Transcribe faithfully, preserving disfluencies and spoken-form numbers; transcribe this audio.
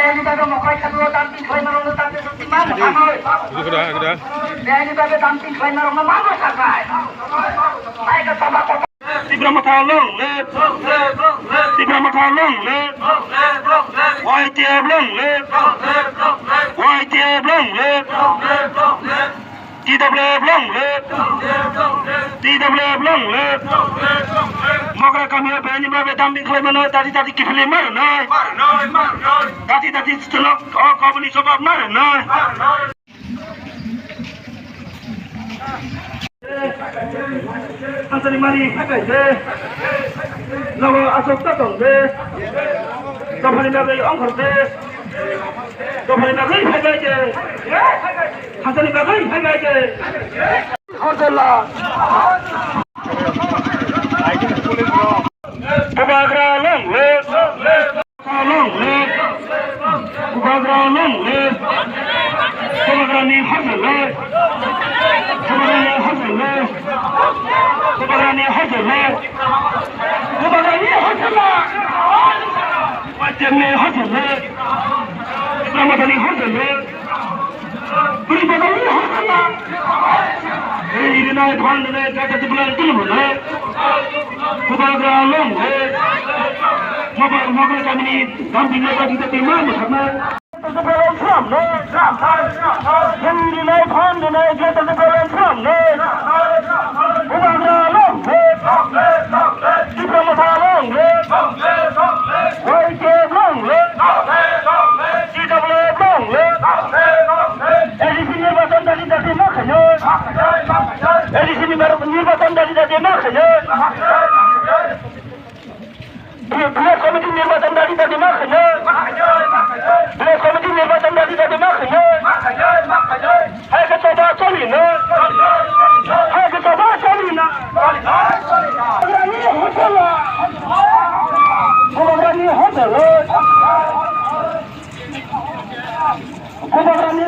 Beni bagwi mokhai khatuo dumping khlaima rokno tate sukti man thanoi. Gudu gudu ha gudu ha. Beni bagwi dumping khlaima rokno mano saknai. Hai ka sabha kok. Tipra Motha long live. Tipra Motha long live. Y T F long live. Y T F long live. T W F long live. T W F long live. Mogra kamio beni bagwi dumping khlaimano dati dati kiphilwi marnai. Dati dati chwlok o koboni jobab marnai. Hansani mari phaibai de. Nogo aswk ta tong de. Dophani bagwi ongkhor de. Dophani bagwi phaibai de. Hansani bagwi phaibai de. Horjala. Bubagra long live. Long live. Bubagra long live. Bubagrani horjala. Bubagrani horjala. Bubagrani horjala. Bubagrani horjala. Wajemni horjala. Ramadani horjala. Bini bagwi ni horjala. Iri nai phan nai jata jiblan tulum nai. Bubagra long live. Mogra, Mogra kamini dumping nai bagwi tei ma mwthaknai. Iri nai phan nai jata jiblan tulum nai. Bubagra long live. Tipra Motha long live. Y T F long live. T W F long live. A D C nirbachan dati dati ma khainai. A D C nirba-, nirbachan dati dati ma khainai. Village committee nirbachan dati dati ma khainai. Village committee nirbachan dati dati ma khainai. Hai khe choba choli na. Hai khe choba choli na. Bubagrani hotel. Bubagrani hotel. Bubagrani